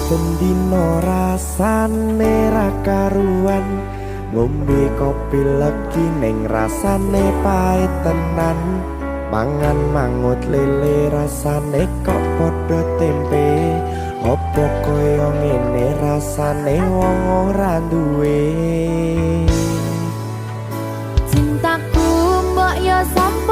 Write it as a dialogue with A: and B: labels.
A: Saben dina rasane ra karuan. Ngombe kopi legi ning rasane pait tenan. Mangan mangut lele rasane kok padha tempe. Apa kaya ngene rasane wong ora duwe?
B: Cintaku mbok yo sampe